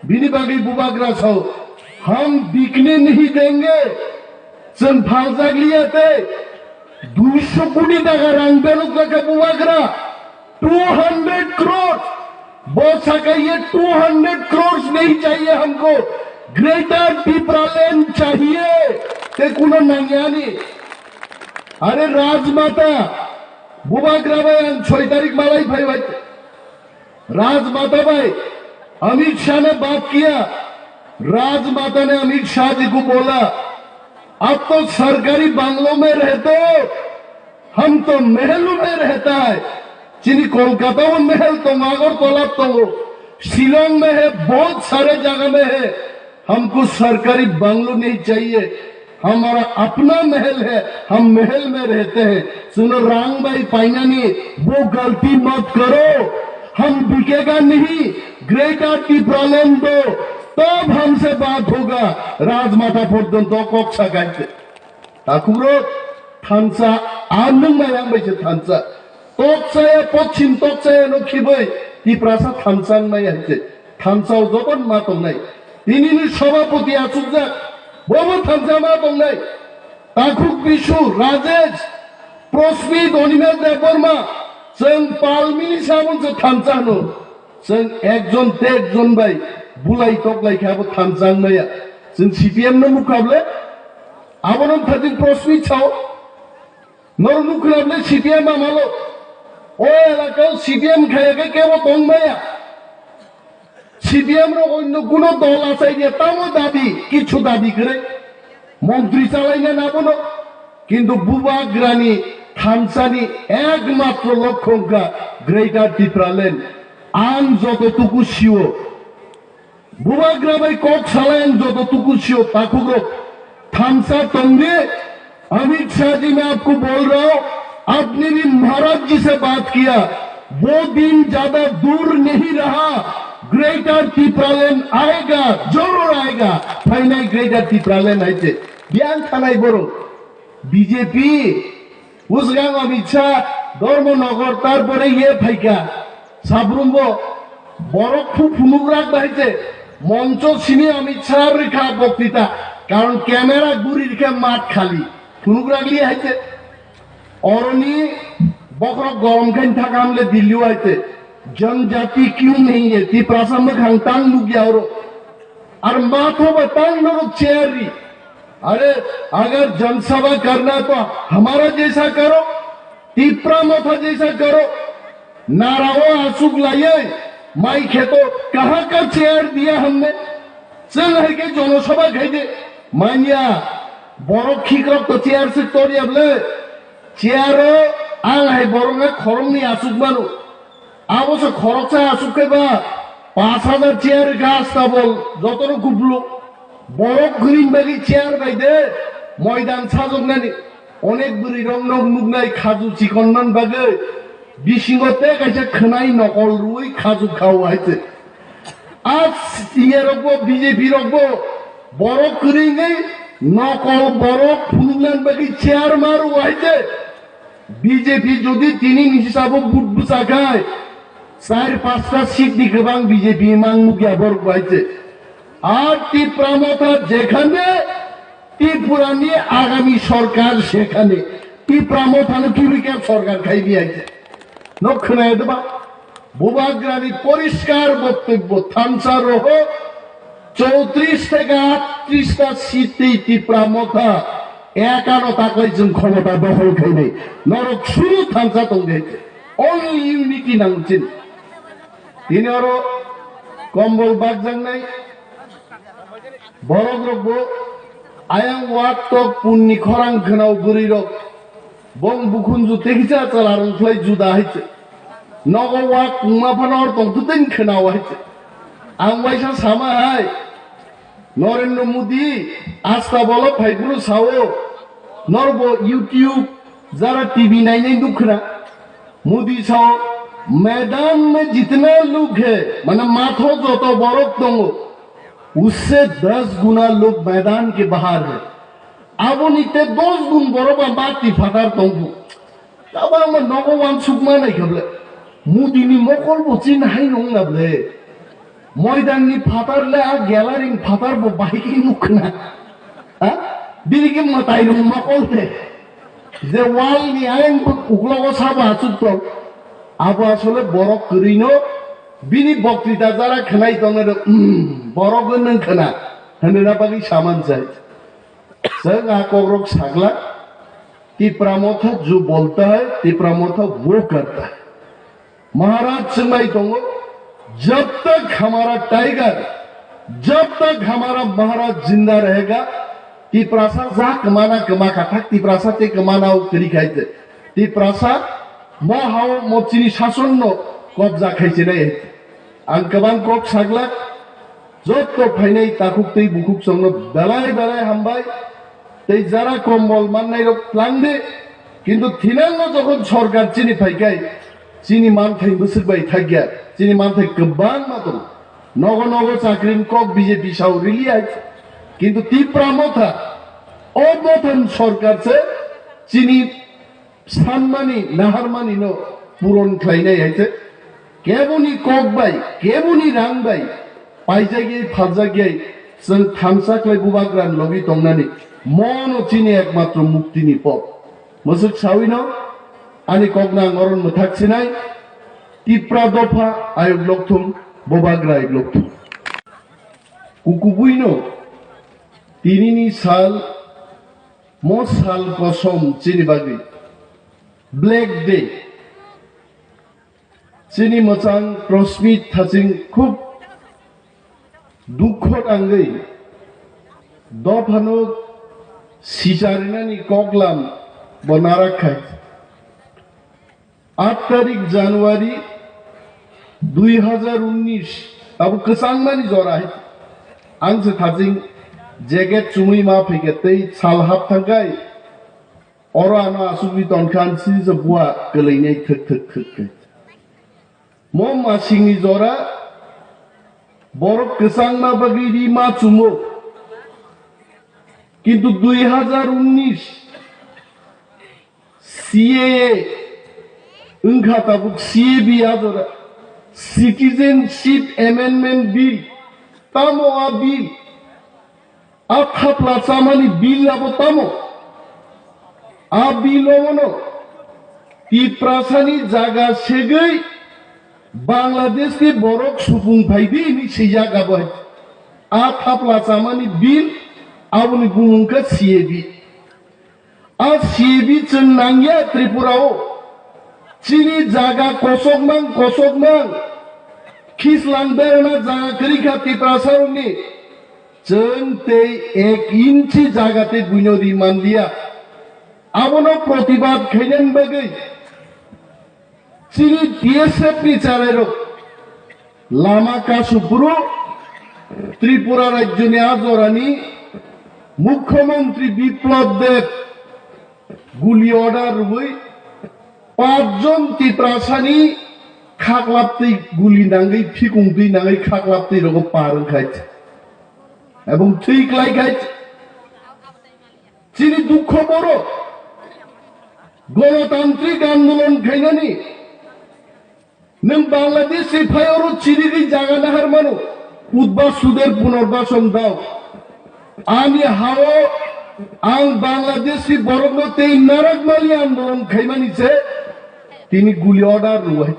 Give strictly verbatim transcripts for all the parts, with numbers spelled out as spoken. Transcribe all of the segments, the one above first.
Bini bagwi bubagra sao, "Hum bikne nahi denge." Chwng phaljakliya tei duiso koti taka rang belok jakha bubagra. Two hundred crores. Bo saka ye two hundred crores nahi chahiye humko. Greater Tipraland chahiye. Te kuno nangyani. Are Rajmata. Bubagra bai ang soi tarik malai phai bai. राजमाता भाई, अमित शाह ने बात किया। राजमाता ने अमित शाह जी को बोला, "आप तो सरकारी बंगलों में रहते हो, हम तो महलों में रहता है।" Chini Kolkata o mehel tongo, Agartala tongo, Shillong mein hai, bahut sare jaga mein hai. हमको सरकारी बंगलो नहीं चाहिए, हमारा अपना महल है, हम महल में रहते हैं। Chwngno rang bai painani, वो गलती मत करो, हम बिकेगा नहीं, Greater Tipraland दो, तब हमसे बात होगा। Rajmata porjonto kok sakai. Takhuk rok, thansa, a nwng bai ang bai se thansa. Tokchaya, pochim tokchaya no khibai, Tiprasa thansa wng maya hai se. Thansa o joto ma tongnai. Tini ni sabhapati achukjak, bobo thansa ma tongnai. Takhuk Bisu, Rajesh, Prosmit, Animesh Debbarma, chwng palmini samung se thansa hwno. Chwng ekjon te ekjon bai bulai toklai khe abo thansa wng maya. Chwng C P M no mukha ble, abono thajin Prosmit sao. Norok nukha ble C P M amalo. O elakao C P M khaya khe kebo tong maya. C P M rok onno kuno dol achai dia, tamo dabi, kichu dabi kwrwi. Montri chalaina nabono. Kintu bubagrani thansani ekmatro lokho wngkha Greater Tipraland. Ang joto tuku sio. Bubagra bai kok salai ang joto tuku sio takhukrok. Thansa tongdi, Amit शाह जी, मैं आपको बोल रहा हूं, आपने भी महाराज जी से बात किया, वो दिन ज्यादा दूर नहीं रहा, Greater Tipraland आएगा, जरूर आएगा। Phainai Greater Tipraland hai se. Biyang thanai borok. B J P, Usgang Amit Shah, Dharmanagar, tarpore ye phaikha. Sabrumbo borok phu phunukrak bai se. Moncho simi Amit Shah rikha boktita. Karon camera guri rikha mat khali. Phunukrak liya hai se. Oroni bokhorok gorom khain thakam le Delhi hai se. Janjati kyun nahi hai? Tiprasa mwkhang tang nukya oro. Ar matho ba tang norok chair ri. Are, agar jansabha karna hai to hamara jaisa karo, Tipra Motha jaisa karo. Narao asuk laiye, mai kheto kaha ka chair diya humne? Chwng hai khe jonosabha khai de. Manya, borok khikrok to chair se toriya ble. Chair o ang hai borok na khorokni asuk mano. Abo se khoroksa asuk khe ba pash hajar chair rikha astabol jotono kupuluk. Borok kwrwini bagwi chair bai de moidan sajoknani. Onek bwrwi rok nok nuknai khaju chikon man bagwi bisingo tei kaisa khwnai nokol rwui khaju khao hai se. A senior rokbo B J P rokbo borok kwrwini nokol borok phunuknani bagwi chair ma rwo hai se. B J P jodi tini ni hisabo vote bwchakhai, char pasta seat ni kwbang B J P mang nukya borok bai se. Ar Tipra Motha jekhane Tripura ni agami sorkar sekhane Tipra Motha no kibi khe sorkar khai bi hai se. Nok khwnai doba? Bubagrani poriskar boktobbo, thansa roho chowtris theke aatris ta seat tei Tipra Motha ekano taklai chwng khomota dokhol khainai. Norok suru thansa tongdi hai se. Only unity nango chini. Tini oro kombol bakjaknai borok rokbo ayang wak tok punni khorang khwnao bwrwi rok. Bong bukhunju tekisa chwla rwngkhlai juda hai se. Nogo wak kungma phano hor tongtwtwini khwnao hai se. Ang waisa sama hai, Narendra Modi asta bolo phaiphuru sao, norbo YouTube jara T V nainai nukkhna. Modi sao, "मैदान में जितना लोग है, mane matho joto borok tongo, उससे दस गुना लोग मैदान के बाहर है।" Aboni te dos gun borok ba mati phatar tongo. Tabangma nogo wansukma nai khe ble. Modi ni mokol bo chin hai nong na ble. Moidanni phatar le a gelaring phatar bo bahai khe nuk khna. Ha? Bini khe mwtai rwng mokol de. Je wall ni ayang uklogo sabo achuk tong. Abo asole borok kwrwi no bini boktwita jara khwnai tongna de, "Umm, borok no nwng khna," hwnwi na bagwi saman sai. Chwng a kokrok sagla, "Tipra Motha jo bolta hai, Tipra Motha wo karta hai." Maharaj swngbai tongo, "Jab tak hamara tiger, jab tak hamara Maharaj jinda rahega, Tiprasa ja kwmana kwma kathak, Tiprasa te kwmana o kwrwi khai te, Tiprasa mo hao mo chini sason no kobja khai se nai." Ang kwbang kok saglak, jotto phainai takhuk tei bukhuk chwngno belai belai hambai. Tei jara kombol mannai rok tlang de, kintu thinango jokhon sorkar chini phaikai, chini manthai bwswk bai thakya, chini manthai kwbangma tongo. Nogo nogo chakri ni kok B J P sao rili hai, kintu Tipra Motha, o Mothan sorkar se chini sanmani, naharmani no puron khlainai hai se. Keboni kok bai, keboni rang bai, paijagwi, phaljakgwi, chwng thansa khlai bubagra logi tongnani, mono chini ekmatro muktini pok. Mwswk sawino, ani kokno ang oron mwthak sinai, Tipra dopha ayuk lokthum, bubagra ayuk lokthum. Kukubuino, tinini sal, mo sal kosom chini bagwi. Black Day. Chini mwchang Prosmit Thaching khub dukho nangwi dophano sicharinani koklam bo narak khai. Aat tarik January dui hazar unnish, abo kwchangmani jora hai. Ang se Thaching jacket chumui ma phaikhe tei sal hap thangkhai. Oro ano asugwi tonkha, ang sini se bua kwlwinai thwk thwk thwk khe. Mo masingni jora borok kwchangma bagwi ri ma chumo. Kintu dui hazar unnish C A A wngkha tabuk C A B a jora, Citizenship Amendment Bill, tamo a bill? A thapla chamani bill abo tamo? A bill omono Tiprasani jaga segwi Bangladesh ni borok supung phaidi hinwi swijak abo hai. A thapla chamani bill aboni bumung khe C A B. A C A B chwng nangya Tripura o. Chini jaga kosokmang kosokmang khislang berana jaga kwrwi kha Tiprasa rokni. Chwng tei ek inchi jaga tei buino ri manliya. Abono protibad khainani bagwi chini T S F ni charairok lama kasu phuru Tripura rajyoni a jorani Mukhyamantri Biplab Deb guli order rwui pachjon Tiprasani khaklap twi guli nangwi, phikung twi nangwi khaklap twi rogo par wngkhai. Ebong thwi klai khai. Chini dukho borok, gonotantrik andolon khainani nwng Bangladesh ni phai oro chirigwi jaga nahar mano, udba suder punarbason dao. Ani hao ang Bangladesh ni borokno tei narak mali andolon khaimani se tini guli order rwai.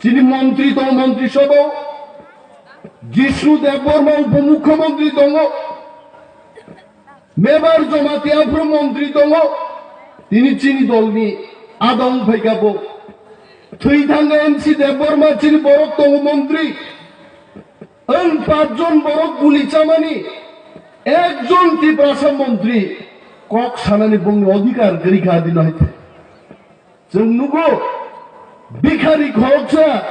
Chini montri tongo, montri sabha o Jishnu Debbarma upomukhyamantri tongo. Mebar Jamatia aphuru montri tongo, tini chini dolni adong phaikha bo. Thwi thangkha M C Debbarma chini borok tongo montri. Ang pachjon borok guli chamani, ekjon Tiprasa montri kok sanani bongni odhikar kwrwi kha adino hai. Chwng nugo, bikhari khoroksa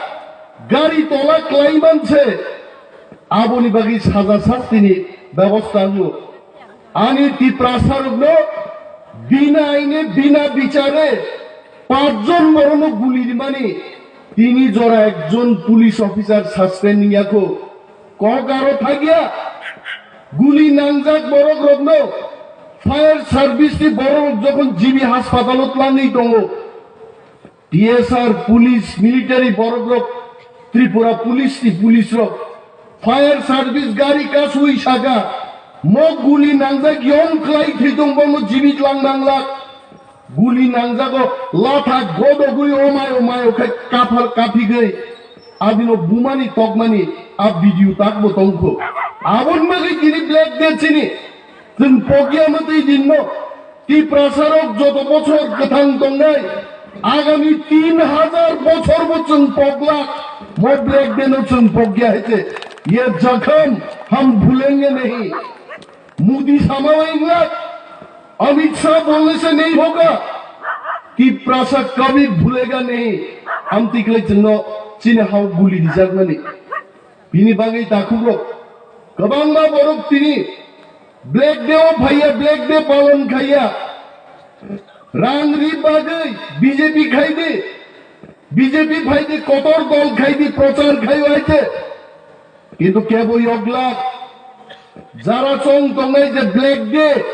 gari tola klai manse, aboni bagwi saja sastini bebosta wngo. Ani Tiprasa rokno bina aine, bina bichare pachjon borokno guli rimani, tini jora ekjon police officer suspend wngya kho. Kok aro thakya, guli nangjak borok rokno fire service ni borok rok jokhon G B hospital o tlangwi tongo, T S R, police, military borok rok Tripura police ni police rok fire service gari kasui saka mo guli nangjak yong klai thwi tong bono jibit lang nanglak. Guli nangjago latha godogwi omai omai okhai kaphal kaphigwi abino bumani tokmani a video takbo tongkho. Aboni bagwi tini Black Day chini chwng pogya mwtwi dinno. Tiprasarok joto bochor kwthang tongnai, agami tin hajar bochorbo chwng poglak mo Black Day no chwng pogya hai se. Ye zakham hum bhulenge nahi. Modi sama wngla, Amit Shah bolne se nahi hoga, Tiprasa kabhi bhulega nahi. Amtwi kwlai chwngno chini hao guli rijakmani. Bini bagwi takhukrok kwbangma borok tini Black Day o phaiya, Black Day palon khaiya. Rang ri bagwi B J P khai di, B J P phai di, kotor dol khai di, prochar khai o hai se. Kintu kebo yoglak, jara chong tongnai je Black Day,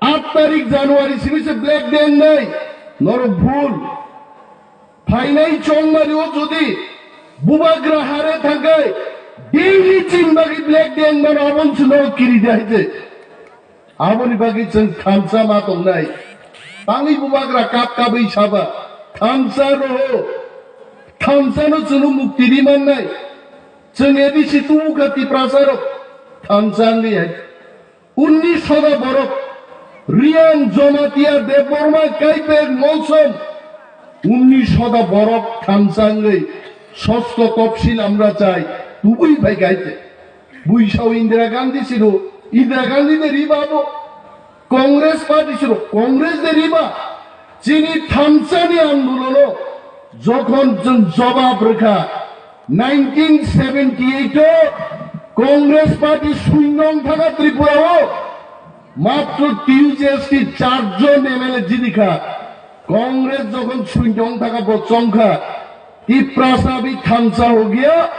aat tarik January simi se Black Day wngnai, norok bhul. Phainai chongmari o jodi bubagra hare thangkhai, daily chin bagwi Black Day wngmano abon se norok kiri de hai se. Aboni bagwi chwng thansa ma tongnai. Tangwi bubagra kap kabwi saba, thansa roho, thansa no chwngno mukti ri mannai. Chwng A D C tubu kha Tiprasa rok thansa wngwi hai. Unni soda borok Riyang, Jomatia, Debbarma, Kaipek, Molsom, unni soda borok thansa wngwi sosto topsil amra chai tubui phai khaite. Buisao Indira Gandhi siro, Indira Gandhi de riba abo. Congress party siro, Congress de riba. Chini thansani andolono jokhon chwng jobab rwkha, nineteen seventy eight o Congress party suinong thangkha Tripura o, matro T U J S T char jon M L A jidikha. Congress jokhon suinong thangkha bo chongkha, Tiprasa bhi thansa ho gaya,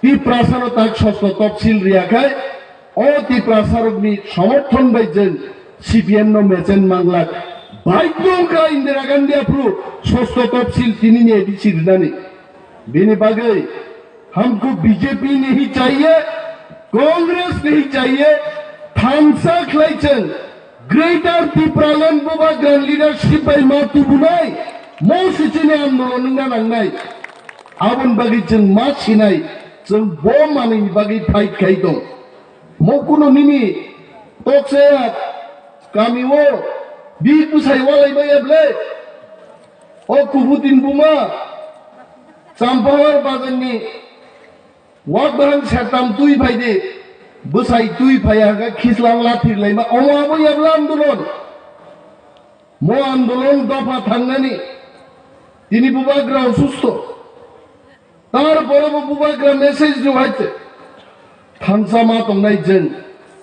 Tiprasa no tak sosto topsil riya khai, o Tiprasa rok ni somorthon bai jeng C P M no mechen manglak. Bhai tong kha Indira Gandhi aphru sosto topsil tini ni A D C rinani. Bini bagwi hamko B J P nahi chahiye, Congress nahi chahiye, thansa khlai cheng Greater Tipraland bubagra leadership bai ma tubunai, mo sichini andolon wngna nangnai. Aboni bagwi chwng ma sinai, chwng bo manwini bagwi fight khai tong. Mo kuno nini toksa kami o big bwsai walai maya ble. O kubutin buma Champahar bazarni wak bahang sertam twi phaidi, bwsai twi phaiya hwnkhe khislang lathir laima. Omo abo yabla andolon. Mo andolon dopha thangnani tini bubagra osusto. Tarpore bo bubagra message rw hai se. Thansa ma tongnai jeng.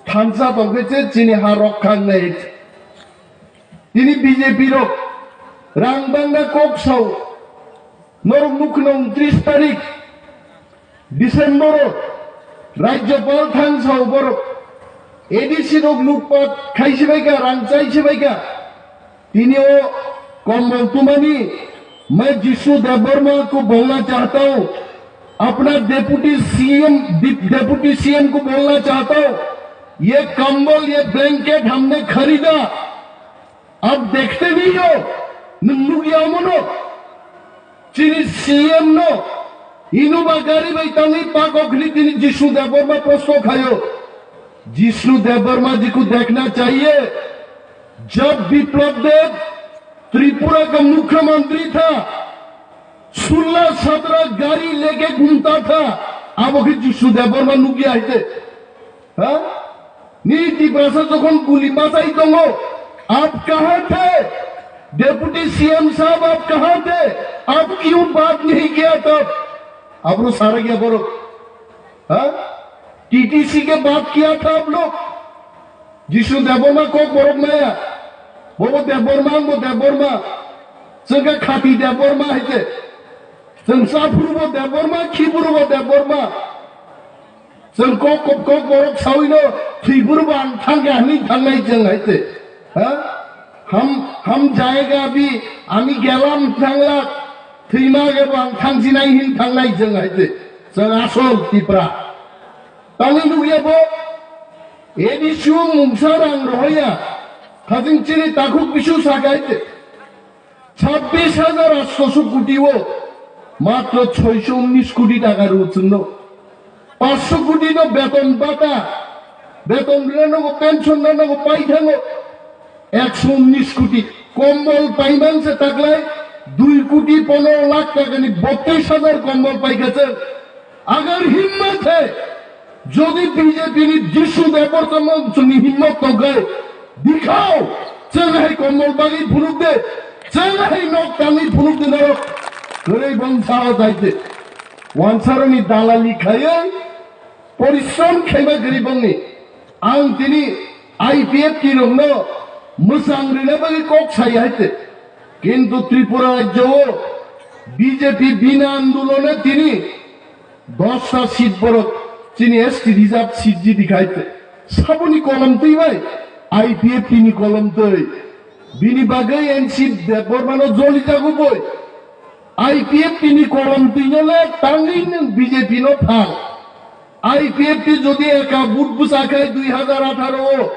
Thansa tongkhe se chini ha rok khangnai. Tini B J P rok rang bangna kok sao. Norok nukno untris tarik December o Rajyapal thang sao borok A D C rok lutpat khaisi bai kha, rang chaisi bai kha. Tini o kombol tumani, मैं जिष्णु देववर्मा को बोलना चाहता हूँ, अपना deputy CM, डि-, deputy CM को बोलना चाहता हूँ, ये कंबल, ये ब्लैंकेट हमने खरीदा, अब देखते नहीं हो, nung nukya mono, chini C M no, Innova gari bai tangwi pakok hwnwi tini Jishnu Debbarma proshno khaio. Jishnu Debbarma ji ko dekhna chahiye, jab Biplab Deb Tripura ka mukhyamantri tha, sullah satara gari leke ghumta tha, abo khe Jishnu Debbarma nukya hai se. Ha? Ni Tiprasa jokhon guli bachai tongo, aap kahan the? Deputy C M sahab, aap kahan the? Aap kyun baat nahi kiya tab? Abro sara gaya borok. Ha? T T C ke baat kiya tha aap log? Jishnu Debbarma kok borok maya. Bobo Debbarma, bo Debbarma. Chwng khe khati Debbarma hai se. Chwng chaphuru bo Debbarma, khiburu bo Debbarma. Chwng kok, kok, kok borok sawino thwiburu bo ang thangkha hwnwi thangnai chwng hai se. Ha? Ham, ham jayega abhi, ami gelam thanglak. Thwima khe bo ang thangsinai hin thangnai chwng hai se. Chwng asol Tipra. Tangwi nukya bo A D C o mungsa rang rohoya. Khajing chini takhuk bisu sakai te. Chabbish hajar atshosho koti o matro soisho unnish koti taka rw chwngno. Pansho koti no beton bata, beton rwna nango, pension rwna nango, pai thango. Ekso unnish koti kombol paiman se taklai, dui koti pondro lakh takani botris hajar kombol paikha chwng. Agar himmat hai, jodi B J P ni Jisu Debbarma chwngni himmat tongkhe, dikhao, chwng hai kombol bagwi phunuk de, chwng hai nok tangwi phunuk de norok. Kwrwi bong sao jaite. Wansaroni dalali khaiwi porishrom khaima kwrwi bongni. Ang tini I P F T rokno mwchang rwna bagwi kok sai hai te. Kintu Tripura rajyo o B J P bina andolone tini dosta seat borok chini S T reserve seat jidi khai te. Saboni kolom twi bai I P F T ni kolom twi. Bini bagwi N C Debbarma no joli jago boi. I P F T ni kolom twi no le tangwi nwng B J P no phal. I P F T jodi eka vote bwsa khai dui hajar atharo o,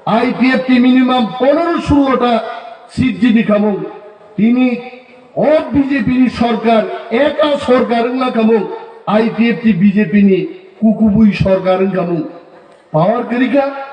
I P F T minimum pondro sullo ta seat jidi khamung. Tini o B J P ni sorkar, eka sorkar wngla khamung, I P F T B J P ni kukubui sorkar wng khamung. Power kwrwi kha,